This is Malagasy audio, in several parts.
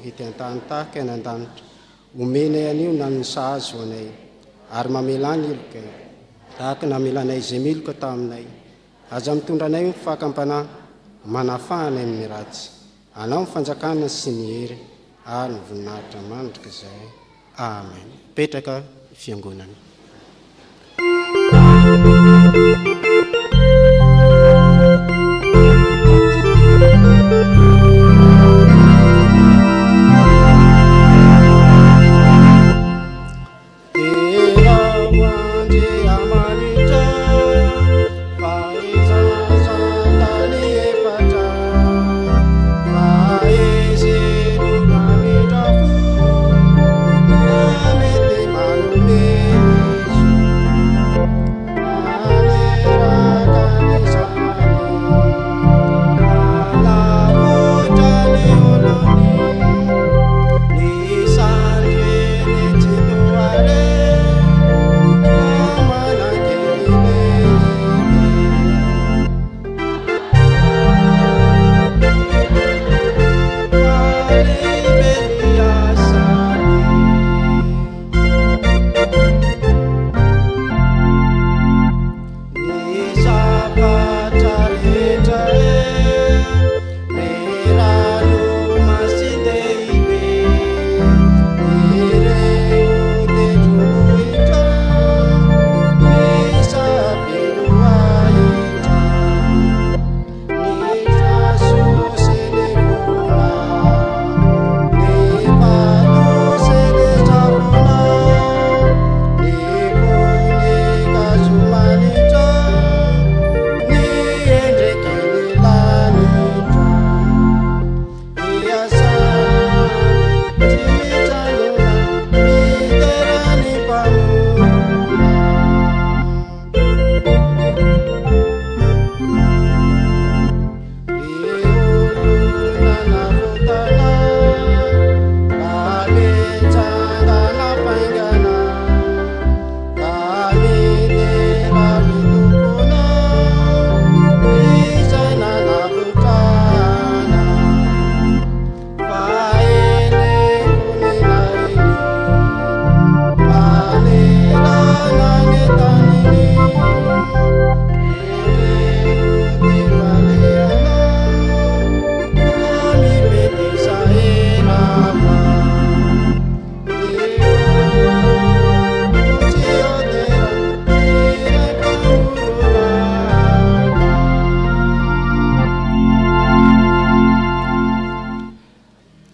ety an-tany tahaka any an-danitra. Omenay anio na ny sahaza ho anay, ary mamelà ny helokay, tahaka namelanay izay meloka taminay. Aza mitondra anay ho fakam-panahy, manafaha anay amin'ny ratsy. Anao ny fanjakana sy ny hery ary ny voninahitra mandrakizay. Amen. Mipetraka ny fiangonana.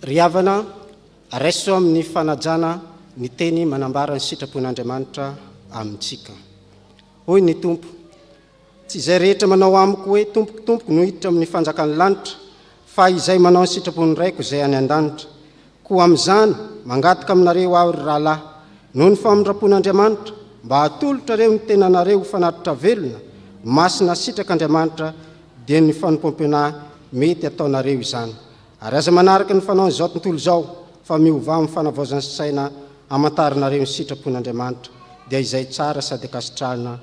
Ry havana, raiso amin'ny fanajana ny teny manambara ny sitrapon'Andriamanitra amintsika. Hoy ny Tompo, Tsy izay rehetra manao amiko hoe, Tompoko, Tompoko, no hiditra amin'ny fanjakan'ny lanitra, fa izay manao ny sitrapon'ny Raiko izay any an-danitra. Koa amin'izany, mangataka aminareo aho, ry rahalahy, noho ny famindram-pon'Andriamanitra, mba hatolotrareo ny tenanareo ho fanatitra velona, masina sitrak'Andriamanitra, dia ny fanompoam-panahy mety ataonareo izany. Ary aza manaraka ny fanaon'izao tontolo izao, fa miovà amin'ny fanavaozan'ny saina hamantaranareo ny sitrapon'Andriamanitra, dia izay tsara sady ankasitrahana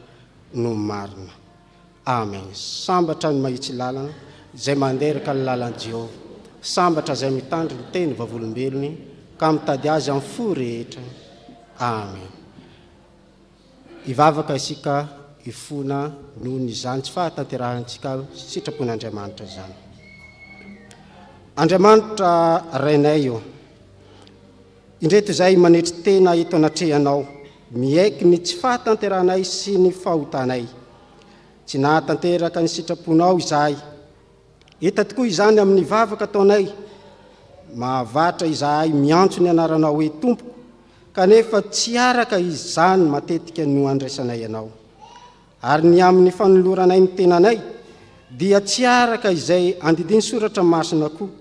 no marina. Amen. Sambatra ny mahitsy lalana, izay manderaka ny lalan'i Jehovah. Sambatra izay mitandro ny teny vavolombelony, ka mitady azy amin'ny fo rehetra. Amen. Hivavaka isika hifona noho ny izany tsy fahatanterahantsika sitrapon'Andriamanitra izany. Andriamanitra Rainay ô, indreto izahay manetry tena eto anatrehanao, miaiky ny tsy fahatanterahanay sy ny fahotanay. Tsy nahatanteraka ny sitraponao izahay. Hita tokoa izany amin'ny vavaka ataonay. Mahavatra izahay miantso ny anaranao hoe Tompoko, kanefa tsy araka izany matetika no andraisanay anao. Ary ny amin'ny fanoloranay ny tenanay, dia tsy araka izay andidian'ny Soratra Masina koa.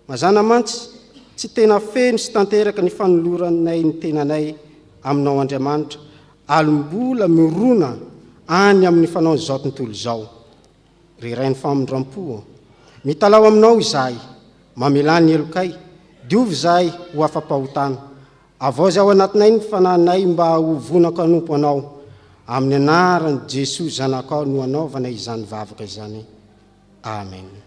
Mazàna mantsy, tsy tena feno sy tanteraka ny fanoloranay ny tenanay aminao Andriamanitra, ary mbola mirona any amin'ny fanaon'izao tontolo izao. Ry Rain'ny famindram-po ô, mitalaho aminao izahay, mamelà ny helokay, diovy izahay ho afa-pahotana, avaozy ao anatinay ny fanahinay mba ho vonako hanompo Anao. Amin'ny anaran'i Jesoa Zanakao no anaovana izany vavaka izany. Amen.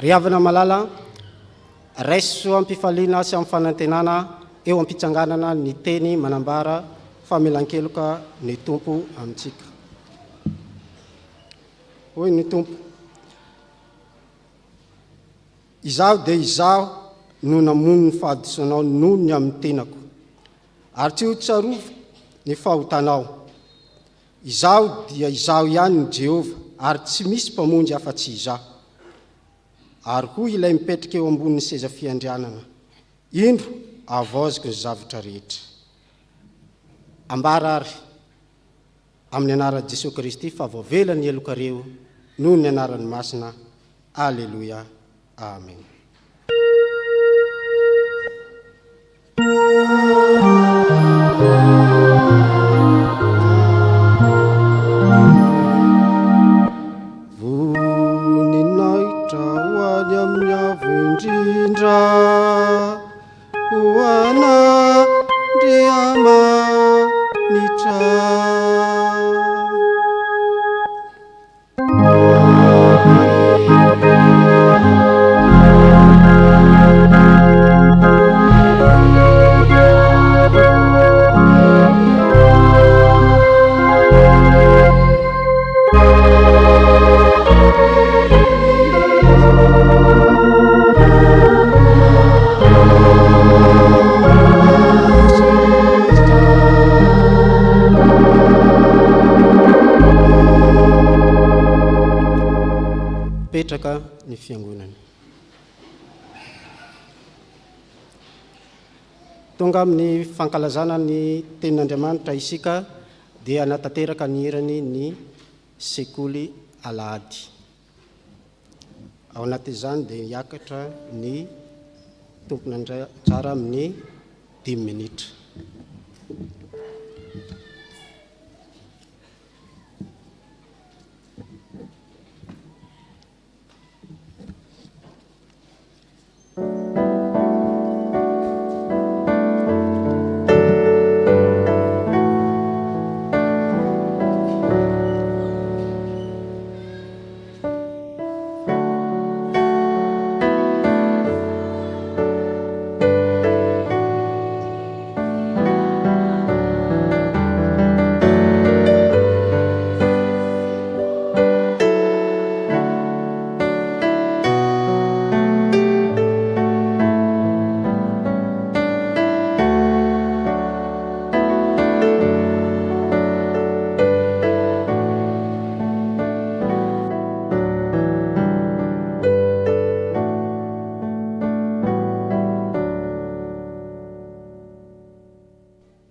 Ry havana malala, raiso am-pifaliana sy amin'ny fanantenana eo am-pitsanganana ny teny manambara famelan-keloka ny Tompo amintsika. Hoy ny Tompo, Izaho dia Izaho no namono ny fahadisoanao noho ny amin'ny tenako, ary tsy hotsaroviko ny fahotanao. Izaho dia Izaho ihany no Jehovah, ary tsy misy Mpamonjy afa-tsy Izaho. Ary hoy Ilay mipetraka eo ambonin'ny seza fiandrianana, Indro, havaoziko ny zavatra rehetra. Ambara àry amin'ny anaran'i Jesoa Kristy fa voavela ny helokareo noho ny anarany masina. Aleloia. Amen. Voninahitra ho any amin'ny avo indrindra, ho an'Andriamanitra. Mipetraka ny fiangonana. Tonga amin'ny fankalazana ny tenin'Andriamanitra isika dia hanatanteraka ny hirany ny sekoly alahady. Ao anatin'izany dia hiakatra ny tompon'anjara amin'ny dimy minitra.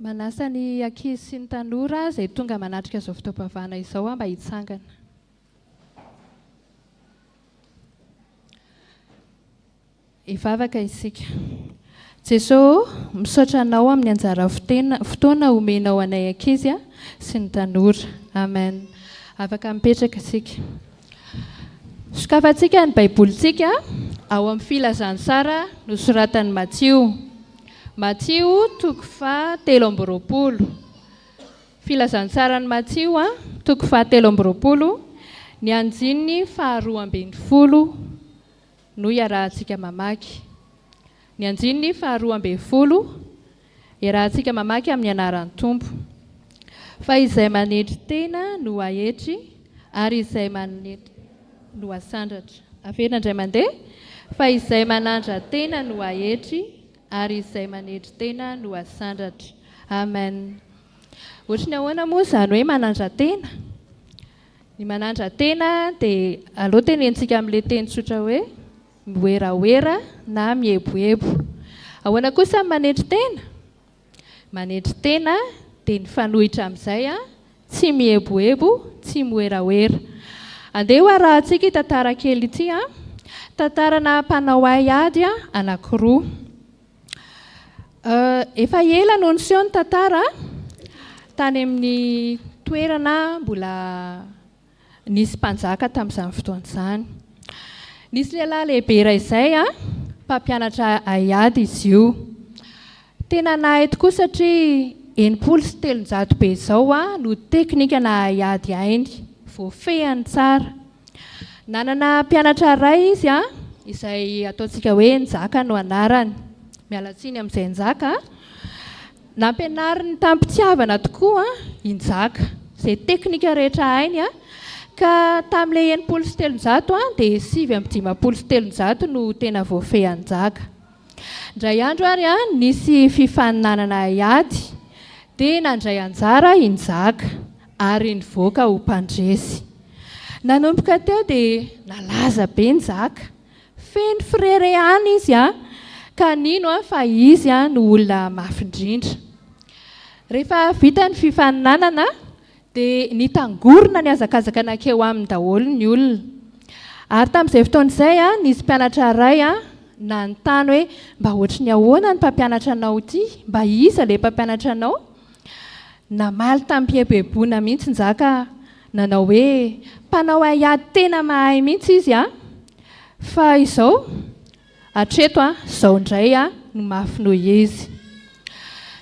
Manasa ny ankizy sy ny tanora izay tonga manatrika izao fotoam-pivavahana izao mba hitsangana. Hivavaka isika. Jeso ô, misaotra Anao amin'ny anjara fotoana omenao anay ankizy sy ny tanora. Amen. Afaka mipetraka isika. Sokafantsika ny Baibolintsika ao amin'ny Filazantsara nosoratan'i Matio. Matio toko faha 23. Filazantsaran'i Matio toko faha 23, ny andininy faha 12. No iarahantsika mamaky. Ny andininy faha 12, iarahantsika mamaky amin'ny anaran'ny Tompo. Fa izay manetry tena no haetry, ary izay manetry no hasandratra. Averina indray mandeha, Fa izay manandra-tena no haetry, ary izay manetry tena no hasandratra. Amen. Ohatry ny ahoana moa izany hoe manandra-tena? Ny manandra-tena dia aleo tenenintsika amin'ilay teny tsotra hoe miwerawera na mieboebo. Ahoana kosa ny manetry tena? Manetry tena dia ny fanohitra amin'izay, tsy mieboebo, tsy miwerawera. Andeha ho arahantsika ity tantara kely ity, tantarana mpanao haiady anankiroa. Efa ela no niseho ny tantara, tany amin'ny toerana mbola nisy mpanjaka tamin'izany fotoana izany. Nisy lehilahy lehibe iray izay, mpampianatra haiady izy io. Tena nahay tokoa satria 360 be izao no teknika-na haiady hainy, voafehiny tsara. Nanana mpianatra iray izy, izay ataontsika hoe Njaka no anarany. Miala tsiny amin'izay Njaka a. Nampianariny tamim-pitiavana tokoa i Njaka, izay teknika rehetra hainy, ka tamin'ilay 360 dia 359 no tena voafehin'i Njaka. Indray andro ary nisy fifaninanana haiady, dia nandray anjara i Njaka ary nivoaka ho mpandresy. Nanomboka teo dia nalaza be Njaka. Feno firerehana izy ka nino fa izy no olona mafy indrindra. Rehefa vita ny fifaninanana dia nitangorona nihazakazaka nankeo aminy daholo ny olona. Ary tamin'izay fotoana izay, nisy mpianatra iray nanontany hoe, Mba ohatry ny ahoana ny mpampianatra anao ity? Mba iza ilay mpampianatra anao? Namaly tamim-pieboeboana mihitsy Njaka nanao hoe, Mpanao haiady tena mahay mihitsy izy an! Fa izao, hatreto an, izao indray an, no mafy noho izy.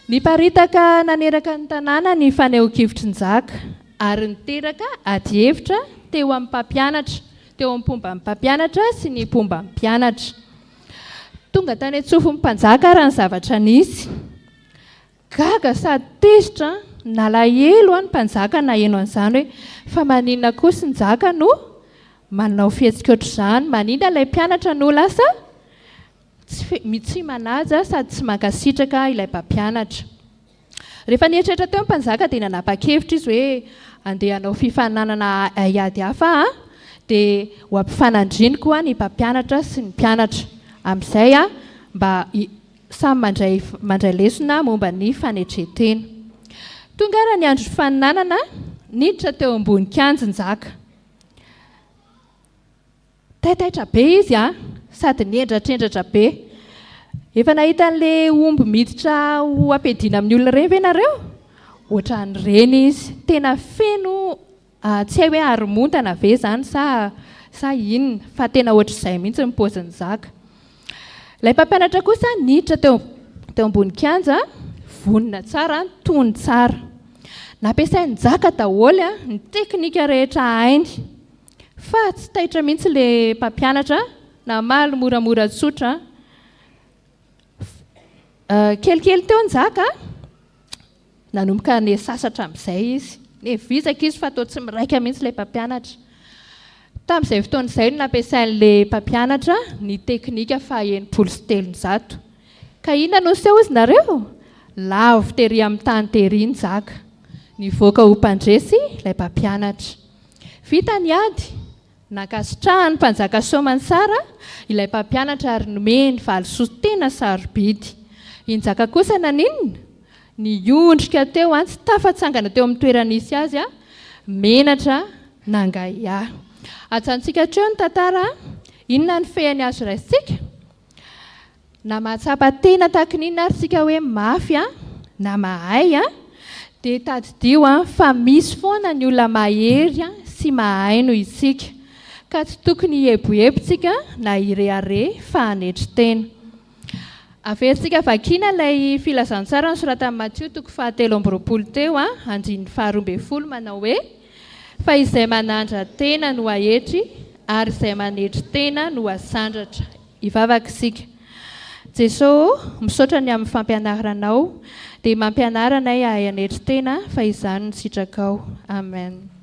Niparitaka naneraka ny tanàna ny fanehoan-kevitr'i Njaka ary niteraka adihevitra teo amin'ny mpampianatra, teo amin'ny mpomba ny mpampianatra sy ny mpomba ny mpianatra. Tonga tany an-tsofin'ny mpanjaka ary ny zavatra nisy. Gaga sady tezitra, nalahelo ny mpanjaka naheno an'izany hoe fa maninona kosa i Njaka no manao fihetsika ohatr'izany, maninona ilay mpianatra no lasa tsy tsy manaja sady tsy mankasitraka ilay mpampianatra. Rehefa nieritreritra teo ny mpanjaka dia nanapa-kevitra izy hoe andeha hanao fifaninanana haiady hafa aho dia ho ampifanandriniko ny mpampianatra sy ny mpianatra amin'izay mba Samy mandray mandray lesona momba ny fanetren-tena. Tonga ary ny andro fifaninanana, niditra teo ambony kianja Njaka. Taitaitra be izy an, sady nihendratrendratra be. Efa nahita an'ilay omby miditra ho ampiadiana amin'ny olona ireny ve nareo? Ohatran'ireny izy. Tena feno Tsy hay hoe haromontana ve izany sa sa inona fa tena ohatr'izay mihitsy ny paozin'i Zaka. Ilay mpampianatra kosa niditra teo teo ambony kianja, vonona tsara, tony tsara. Nampiasain'i Jaka daholo ny teknika rehetra hainy. Fa tsy taitra mihitsy ilay mpampianatra, namaly moramora tsotra. Kelikely teo Njaka, nanomboka nisasatra amin'izay izy. Nivizaka izy fa toa tsy miraika mihitsy ilay mpampianatra. Tamin'izay fotoana izay no nampiasain'ilay mpampianatra ny teknika faha-360. Ka inona no niseho hozy nareo? Lavo tery amin'ny tany tery Njaka. Nivoaka ho mpandresy ilay mpampianatra. Vita ny ady, Nankasitrahan'ny mpanjaka Soamansara ilay mpampianatra ary nomeny valisoa tena sarobidy. I Njaka kosa naninona? Niondrika teo an, tsy tafatsangana teo amin'ny toerana nisy azy an, menatra nangahiahy. Ajanontsika hatreo ny tantara an, inona ny fehiny azo raisintsika? Na mahatsapa tena tahaka ny inona ary isika hoe mafy an, na mahay an, dia tadidio an fa misy foana ny olona mahery sy mahay noho isika. Ka tsy tokony hieboebo tsika na hirehareha fa hanetry tena. Averintsika vakiana ilay filazantsara nosoratan'i Matio toko fahatelo amby roapolo teo an, andininy faharoa ambin'ny folo manao hoe, Fa izay manandra-tena no haetry ary izay manetry tena no hasandratra. Hivavaka isika. Jeso ô, misaotra ny amin'ny fampianaranao, dia mampianara anay hahay hanetry tena fa izany no sitrakao. Amen.